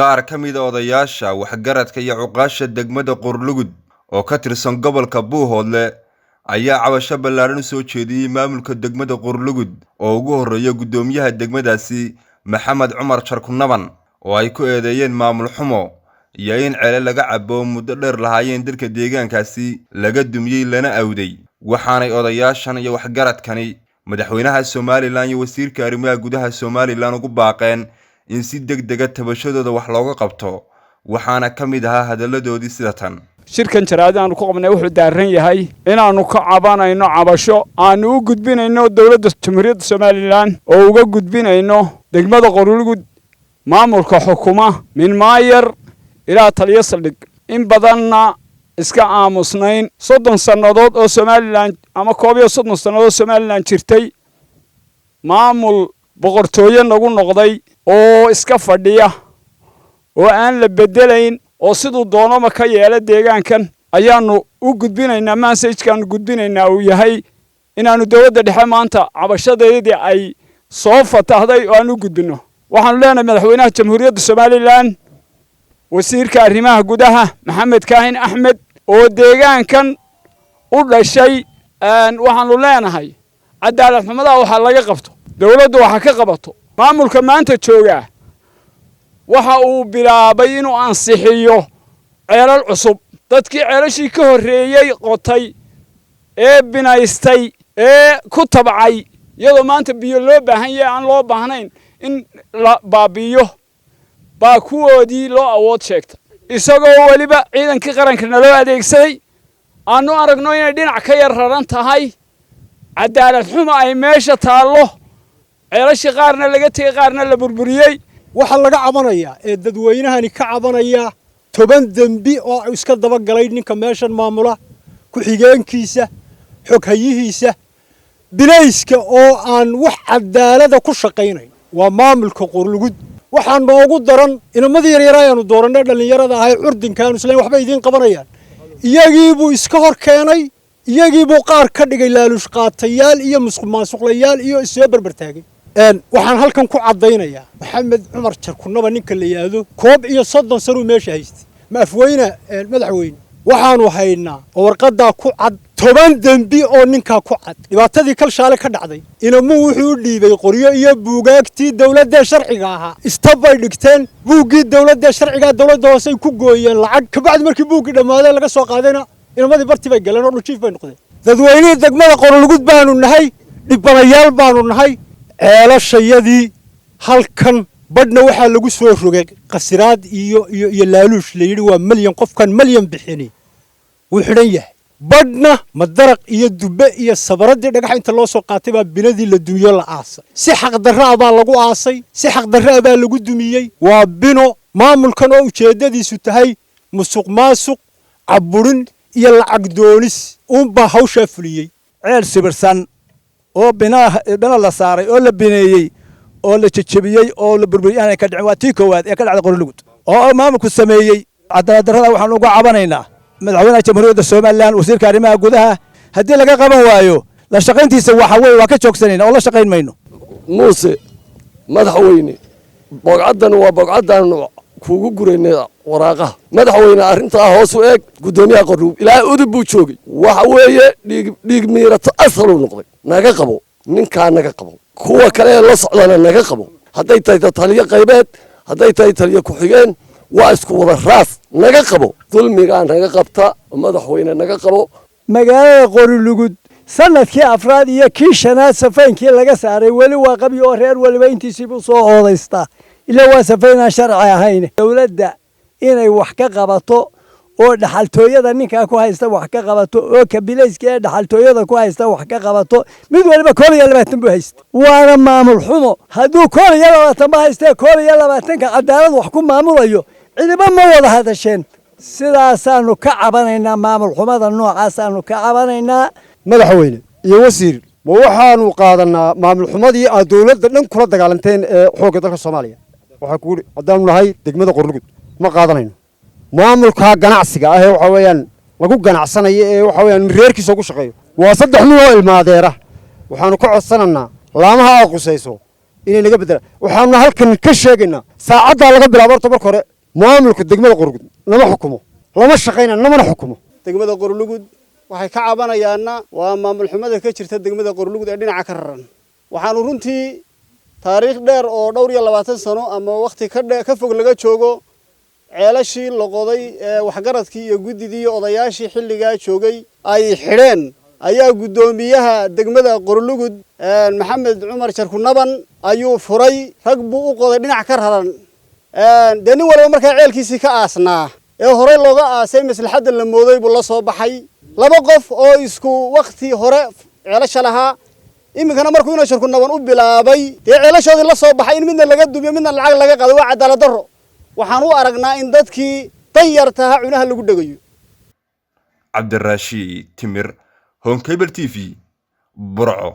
Qaar ka mid ah odayaasha waxgaradka iyo cuqaasha degmada Qorlugud oo ka tirsan gobolka Buuhoodle ayaa cabasho ballaaran u soo jeediyey maamulka degmada Qorlugud oo ugu horreeya guddoomiyaha degmadaasi Maxamed Cumar Jarkunaban oo ay ku eedeeyeen maamul xumo iyo in ceele laga cabo muddo dheer lahaayeen dadka deegaankaasi laga dumiyey lana awday. Waxaanay odayaashan iyo waxgaradkani madaxweynaha Somalilan iyo wasiirka arrimaha gudaha Somalilan ugu baaqeen in si degdeg ah tabashadooda wax looga qabto, waxaana ka mid ahaa hadalladoodii sida tan. Shirkan jaraa'id aanu ku qabnay wuxuu daaran yahay inaannu ka cabanayno cabasho aanu u gudbinayno dowladda Jamhuuriyadda Somalilan oo uga gudbinayno degmada Qorlugud, maamulka xukuma min maayar ilaa taliyo saldhig. In badanna iska aamusnayn 30 sannadood oo Somalilan ama 31 sannadood Somalilan jirtay, maamul boqortooyo nagu noqday oo iska fadhiya oo aan la bedelayn oo siduu doonoma ka yeela deegaankan ayaannu u gudbinaynaa. Message-kaannu gudbinaynaa uu yahay inaannu dowladda dhexe maanta cabashadeedii ay soo fatahday oo aan u gudbinno. Waxaanu leenahay madaxweynaha Jamhuuriyadda Somalilan, wasiirka arrimaha gudaha Maxamed Kaahin Axmed oo deegaankan u dhashay, waxaanu leenahay cadaalad xumadaa waxaa laga qabto, dowladdu waxa ka qabato. Maamulka maanta joogaa waxa uu bilaabay inuu ansixiyo ceelal cusub. Dadkii ceelashii ka horreeyey qotay ee binaystay ee ku tabcay, iyadoo maanta biyo loo baahan yahay, aan loo baahnayn in la baabi'iyo, baa kuwoodii loo awood sheegtay, isagoo weliba ciidankii qaranka naloo adeegsaday. Aanu aragno inay dhinac ka yar raran tahay, cadaalad xuma ay meesha taallo, ceelashii qaarna laga tegey, qaarna la burburiyey. Waxaa laga cabanayaa ee dadweynahani ka cabanaya 10 dembi oo iska dabagalay ninka meeshan maamula, ku-xigeenkiisa, xoghayihiisa, bilayska oo aan wax cadaalada ku shaqaynayn. Waa maamulka Qorlugud. Waxaa noogu daran inamadii yaryar ayaanu doorannay, dhallinyarada ahay, curdinkaanu islayn waxba idiin qabanayaan, iyagiibuu iska hor keenay, iyagiibuu qaar ka dhigay laaluush qaatayaal iyo musuq maasuqlayaal iyo issoo berbertaagay. Waxaan halkan ku caddaynayaa Maxamed Cumar Jarkunaba ninka la yidhaahdo 31 sanuu meesha haystay. Ma afweyne madaxweyne, waxaanu haynaa oo warqaddaa ku cad 10 dembi oo ninkaa ku cad. Dhibaatadii Kalshaale ka dhacday, inamuu wuxuu u dhiibay qoryo iyo buugaagtii dowladdee sharciga ahaa, istabay dhigteen buuggii dowladdee sharcigaa, dowladda hoosey ku gooyeen lacag. Kabacdi markii buuggii dhammaadee laga soo qaadayna, inamadii bartii bay galeen oo dhujiif bay noqdeen. Dadweynihii degmada Qorlugud baanu nahay, dhibanayaal baanu nahay. Ceelashayadii halkan badhna waxaa lagu soo rogay qasiraad iyo iyo iyo laaluush la yidhi waa malyan, qofkan malyan bixini wuu xidhan yahay. Badhna madaraq iyo dubbe iyo sabaradii dhagaxa inta loo soo qaatay baa binadii la dumiyo, la aasay. Si xaqdarraa baa lagu aasay, si xaqdarraa baa lagu dumiyey. Waa bino maamulkan oo ujeeddadiisu tahay musuq maasuq, caburin iyo lacag doonis uunbaa hawshaa fuliyey. Ceel sibirsan oo bina la saaray oo la bineeyey oo la jejebiyey oo la burburiyey aanay ka dhicin, waa tii koowaad ee ka dhacday Qorlugud oo maamulku sameeyey. Cadaalad darrada waxaan uga cabanaynaa madaxweynaha Jamhuuriyadda Somalilan, wasiirka arrimaha gudaha. Haddii laga qaban waayo la shaqayntiisa, waxa weeye waa ka joogsanayna oo la shaqayn mayno. Muuse, madaxweyne, bogcaddan waa bogcaddaanu kuugu guraynay waraaqaha. Madaxweyne, arrintaa hoos u eeg. Guddoomiyaha Qorlugud ilaa Udub buu joogay. Waxa weeye dhiig miirato asaluu noqday. Naga qabo ninkaa, naga qabo kuwa kale ee la socdana, naga qabo. Hadday tahay taliyo qaybeed, hadday tahay taliyo ku-xigeen, waa isku wada raas. Naga qabo dulmigaa, naga qabta madaxweyne, naga qabo. Magaalada Qorilugud sanadkii afraad iyo kii shanaad safaynkii laga saaray weli waa qabyo oo reer weliba intiisiibuu soo oodaystaa, ilaa waa safayn aan sharci ahayn. Dowladda inay wax ka qabato oo dhaxaltooyada ninkaa ku haysta wax ka qabato oo kabilayska ee dhaxaltooyada ku haysta wax ka qabato. Mid waliba 21 buu haysta, waana maamul xumo. Hadduu 21 ba haystee 21-ka cadaalad wax ku maamulayo, cidiba ma wada hadasheen. Sidaasaanu ka cabanaynaa, maamul xumada noocaasaanu ka cabanaynaa. Madaxweyne iyo wasiir, ma waxaanu qaadanaa maamul xumadii aad dowladda dhan kula dagaalanteen ee xoogga dalka Soomaaliya? Waxaa kuuhi haddaanu nahay degmada Qorlugud ma qaadanayno maamulka ganacsiga ah ee waxa weeyaan lagu ganacsanayo ee waxa weeyaan reerkiisa ugu shaqeeyo. Waa 3 nin oo ilmaadeera. Waxaanu ka codsananaa laamaha aad qusayso Inay naga beddelaan waxaanu halkan ka sheegaynaa. Saacaddaa laga bilaabo, horta marka hore maamulka degmada Qorlugud nama xukumo, lama shaqayna, namana xukumo. Degmada Qorlugud waxay ka cabanayaanna waa maamul xumada ka jirta degmada Qorlugud ee dhinaca ka raran. Waxaanu runtii taariikh dheer oo dhowr iyo 20 sano ama wakhti ka fog laga joogo, ceelashii la qoday ee waxgaradkii iyo guddidii iyo odayaashii xilligaa joogay ay xidheen, ayaa guddoomiyaha degmada Qorlugud, Maxamed Cumar Jarkunaban, ayuu furay. Rag buu u qoday dhinac ka raran. Dee nin waliba markaa ceelkiisii ka aasnaa ee horey looga aasay maslaxadda la mooday buu la soo baxay. Laba qof oo isku wakti hore ceelasha lahaa, iminkana markuu ina Sharkunaban u bilaabay, dee ceelashoodii la soo baxay, in midna laga dumiyo, midna lacag laga qaado, waa cadaalad darro. Waxaan u aragnaa in dadkii danyartaha cunaha lagu dhegayo. Cabdirashiid Timir, Horn Cable TV, Burco.